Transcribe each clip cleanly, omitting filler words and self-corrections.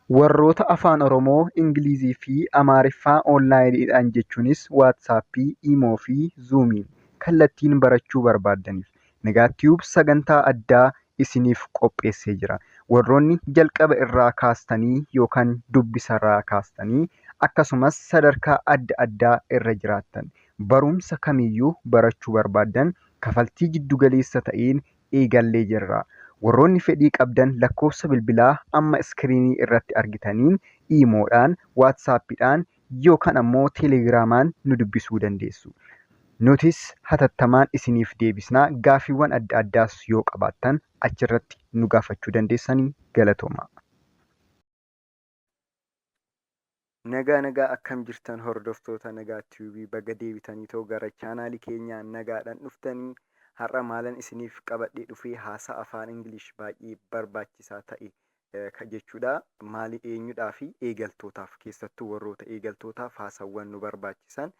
Warroota Afaan Oromoo, Ingilizii fi Amaariffaa onlaayiniidhaan jechuunis Waatsaappii, Imoo fi Zuumiin kallattiin barachuu barbaaddaniif Nagaa Tube sagantaa addaa isiniif qopheessee jira. Warroonni jalqaba irraa kaastanii yookaan dubbisarraa kaastanii akkasumas sadarkaa adda addaa irra jiraattan barumsa kamiyyuu barachuu barbaaddan kafaltii jiddu galeessa ta'een eegallee jirra. Warroonni fedhii qabdan lakkoofsa bilbilaa amma iskiriinii irratti argitaniin Iimoodhaan, Waatsaappiidhaan yookaan ammoo Teelegiraamaan nu dubbisuu dandeessu. Nutis hatattamaan isiniif deebisna. Gaaffiiwwan adda addaas yoo qabaattan achirratti nu gaafachuu dandeessanii galatoomaa. Nagaa nagaa akkam jirtan hordoftoota Nagaa Tube baga deebitanii too gara chaanaalii keenyaa nagaadhaan dhuftanii har'a maalan isiniif qabadhee dhufee haasaa afaan English baay'ee barbaachisaa ta'e jechuudha maali eenyudhaa fi eegaltootaaf keessattuu warroota eegaltootaaf haasawwan nu barbaachisan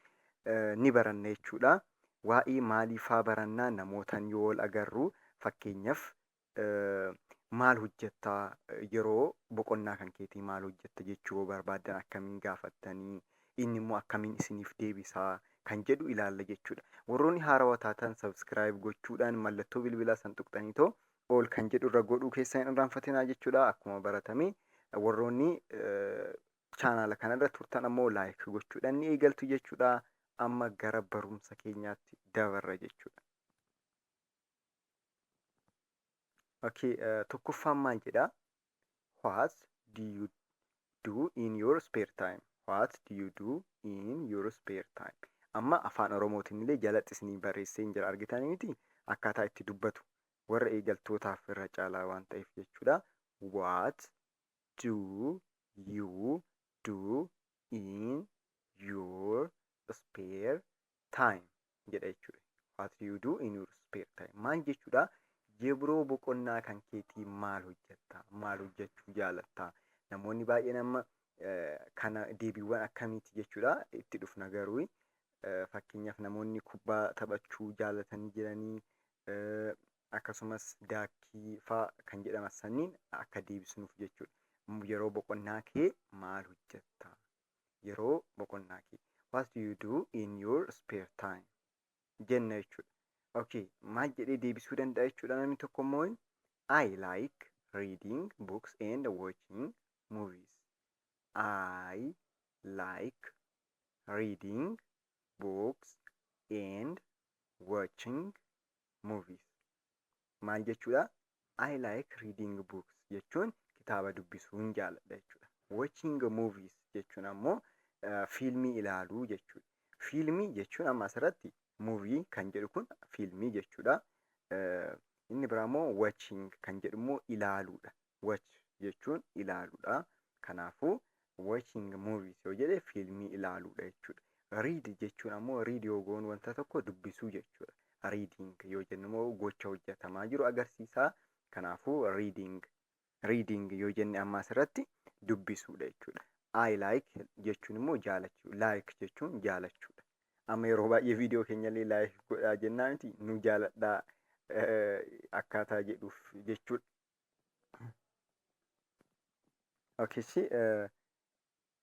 ni baranna jechuudha waa'ee maaliifaa barannaa namootaan yoo wal agarru fakkeenyaaf maal hojjetta yeroo boqonnaa kan keetii maal hojjetta jechuu yoo barbaaddan akkamiin gaafattanii inni immoo akkamiin isiniif deebisaa kan jedhu ilaalla jechuudha. Warroonni haarawa taatan subscribe gochuudhaan mallattoo bilbilaa san tuqxanii too all kan jedhu irra godhuu keessan hin irraanfatinaa jechuudha. Akkuma baratame warroonni chaanaala kanarra turtan ammoo like gochuudhaan ni eegaltu jechuudha. Amma gara barumsa keenyaatti dabarra jechuudha. Okay, tokkoffaan maal jedha? What do you do in your spare time? What do you do in your spare time? Amma afaan Oromootiin illee jalatti isinii barreessee jira argitanii miti akkaataa itti dubbatu warra eegaltootaaf irra caalaa waan ta'eef jechuudha. What do you do in your spare time? Jedha jechuudha. What do you do in your spare time? Maal jechuudha? Yeroo boqonnaa kan keetii maal hojjetta? Maal hojjechuu jaalatta? Namoonni baay'een amma kana deebiiwwan akkamiiti jechuudha itti dhufna garuu fakkeenyaaf namoonni kubbaa taphachuu jaalatanii jiranii akkasumas daakkii faa kan jedhaman sanniin akka deebisnuuf jechuudha. Yeroo boqonnaa kee maal hojjetta? Yeroo boqonnaa kee. What do you do in your spare time? Jenna jechuudha. Okay, maal jedhee deebisuu danda'a jechuudha namni tokko immoo I like reading books and watching movies. I like reading books and watching movies. Maal jechuudha? I like reading books jechuun kitaaba dubbisuun jaaladha jechuudha. Watching movies jechuun ammoo fiilmii ilaaluu jechuudha. Fiilmii jechuun amma asirratti movie kan jedhu kun fiilmii jechuudha. Inni biraa immoo watching kan jedhu immoo ilaaluudha. Watch jechuun ilaaluudha. Kanaafuu watching movies yoo jedhe fiilmii ilaaluudha jechuudha. Read jechuun ammoo read yoo goonu wanta tokko dubbisuu jechuudha. Reading yoo jennu immoo gocha hojjetamaa jiru agarsiisa. Kanaafuu reading yoo jenne amma asirratti dubbisuudha jechuudha. I like jechuun immoo jaalachuu. Like jechuun jaalachuudha. Amma yeroo baay'ee viidiyoo keenyallee like godhaa jennaa miti nu jaaladhaa akkaataa jedhuuf jechuudha. Okay,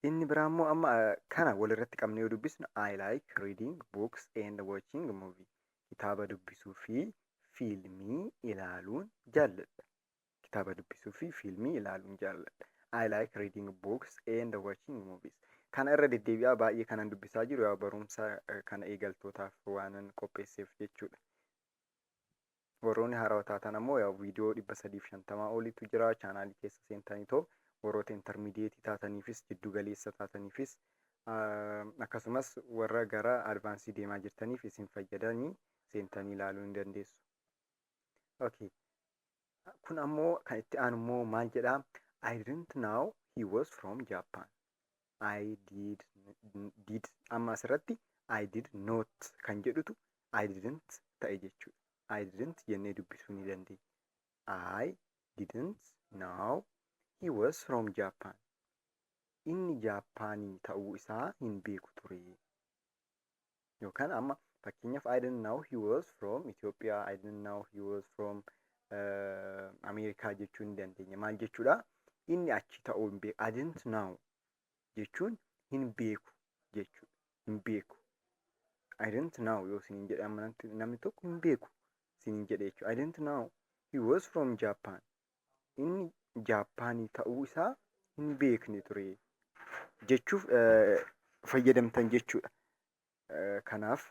inni biraa immoo amma kana walirratti qabnee yoo dubbisnu I like reading books and watching movie. Kitaaba dubbisuu fi fiilmii ilaaluun jaalladha. Kitaaba dubbisuu fi fiilmii ilaaluun jaalladha. I like reading books and watching movies. Kana irra deddeebi'aa baay'ee kanan dubbisaa jiru yaa barumsa kana eegaltootaaf waanan qopheesseef jechuudha. Warroonni haarawaa taatan ammoo yaa viidiyoo 350 olitu jira chaanaalii keessa seentanii too warroota intermediate taataniifis jiddu galeessa taataniifis akkasumas warra gara advance deemaa jirtaniif isin fayyadanii seentanii ilaaluu ni dandeessu. Okay. Kun ammoo kan itti aanu immoo maal jedhaa? I didn't know he was from Japan. I did amma asirratti I did not kan jedhutu I didn't ta'e jechuudha. I didn't jennee dubbisuu ni dandeenya. I didn't know he was from Japan. Inni Jaappaanii ta'uu isaa hin beeku ture. Yookaan amma fakkeenyaaf I didn't know he was from Ethiopia, I didn't know he was from Ameerikaa jechuu ni dandeenya. Maal jechuudha? Inni achi ta'uu hin beeku. "I didn't know" jechuun hin beeku jechuudha. Hin beeku. "I didn't know" yoo isiniin jedhe, amma namni tokko hin beeku isiniin jedhe jechuudha. "I didn't know he was from Japan." Inni Jaappaanii ta'uu isaa hin beekne ture jechuuf fayyadamtan jechuudha. Kanaaf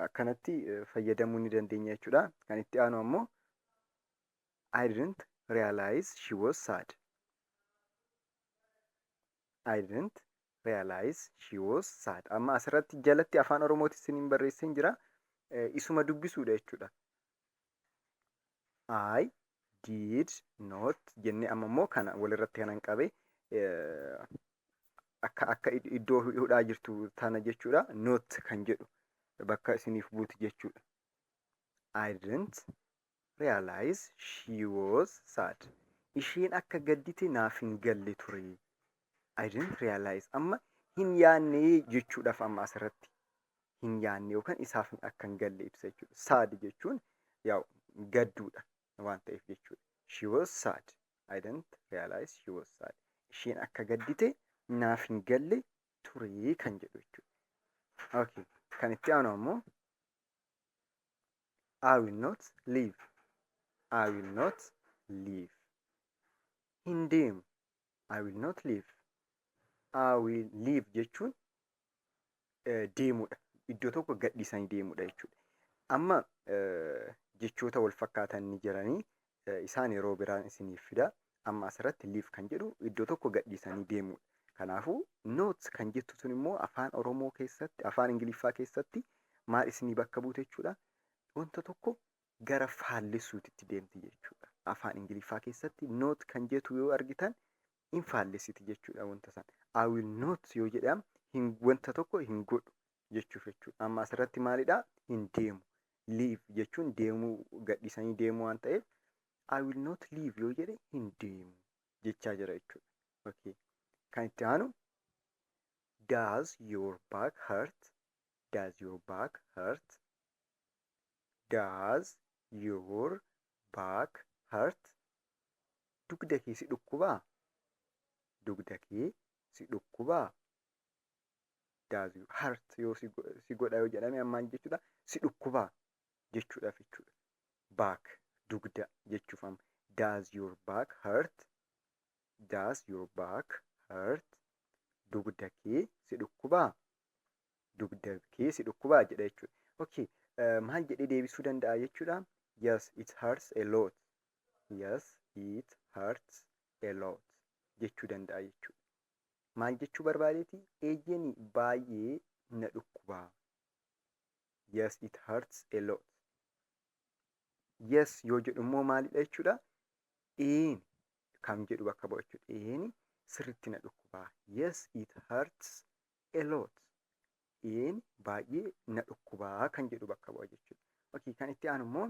akkanatti fayyadamuu ni dandeenya jechuudha. Kan itti aanu ammoo, "I didn't realize she was sad. I didn't realize she was sad." Amma asirratti jalatti afaan Oromootti isiniin barreesseen jira. Isuma dubbisuudha jechuudha. "I did not" jennee, amma immoo kana walirratti kanan qabe akka iddoo hudhaa jirtu tana jechuudha. "Not" kan jedhu bakka isiniif buuti jechuudha. "I didn't realize she was sad." Isheen akka gaddite naaf hin galle ture. "I didn't realize" amma hin yaanne jechuudhaaf, amma asirratti hin yaanne yookaan isaaf akka hin galle ibsa jechuudha. "Sad" jechuun yaa'u gadduudha waan ta'eef jechuudha. "She was sad. I didn't realize she was sad." Isheen akka gaddite naaf hin galle ture kan jedhu jechuudha. Okay. Kan itti aanu ammoo, "I will not leave. I will not leave." Hin deemu. "I will not leave." "I will leave" jechuun deemuudha. Iddoo tokko gadhiisanii deemuudha jechuudha. Amma jechoota wal fakkaatan ni jiranii, isaan yeroo biraan isiniif fida. Amma asirratti "leave" kan jedhu iddoo tokko gadhiisanii deemuudha. Kanaafuu "not" kan jettu sun immoo afaan Oromoo keessatti, afaan Ingiliffaa keessatti maal isinii bakka buute jechuudha? Wanta tokko gara faallessuutitti deemti jechuudha. Afaan Ingiliffaa keessatti "not" kan jettu yoo argitan hin faallessiti jechuudha wanta sana. "I will not" yoo jedhamu wanta tokko hin godhu jechuuf jechuudha. Amma asirratti maalidhaa? Hin deemu. "Leave" jechuun deemuu, gadhiisanii deemuu waan ta'eef, "I will not leave" yoo jedhe hin deemu jechaa jira jechuudha. Okay. Kan itti aanu, "Does your back hurt? Does your back hurt? Does your back hurt?" Dugda kee si dhukkubaa? Dugda kee si dhukkubaa? "Does you hurt" yoo si godha yoo jedhame ammaan jechuudha, si dhukkubaa jechuudhaaf jechuudha. "Back" dugda jechuuf amma. "Does your back hurt? Does your back hurt?" Dugda kee si dhukkubaa? Dugda kee si dhukkubaa jedha jechuudha. Okay, maal jedhee deebisuu danda'a jechuudha? "Yes, it hurts a lot. Yes, it hurts a lot" jechuu danda'a jechuudha. Maal jechuu barbaadeeti? Eeyyeni, baay'ee na dhukkubaa. "Yes, it hurts a lot." "Yes" yoo jedhu immoo maalidha jechuudha? Een kan jedhu bakka bu'a jechuudha. Eeni, sirriitti na dhukkubaa. "Yes, it hurts a lot." Een, baay'ee na dhukkubaa kan jedhu bakka bu'a jechuudha. Okay, kan itti aanu immoo,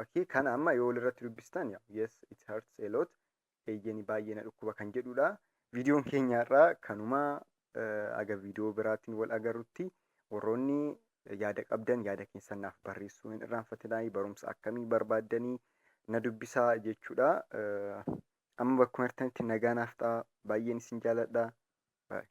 okay, kana amma yoo walirratti dubbistan, "Yes, it hurts a lot", eeyyeni, baay'ee na dhukkuba kan jedhudha. Viidiyoon keenya irraa kanuma. Aga viidiyoo biraatiin wal agarrutti, warroonni yaada qabdan yaada keessan naaf barreessuu hin irraanfatinaa. Barumsa akkamii barbaaddanii na dubbisaa jechuudha. Amma bakkuma jirtanitti nagaa naaf ta'a. Baay'een isin jaaladha. Bye.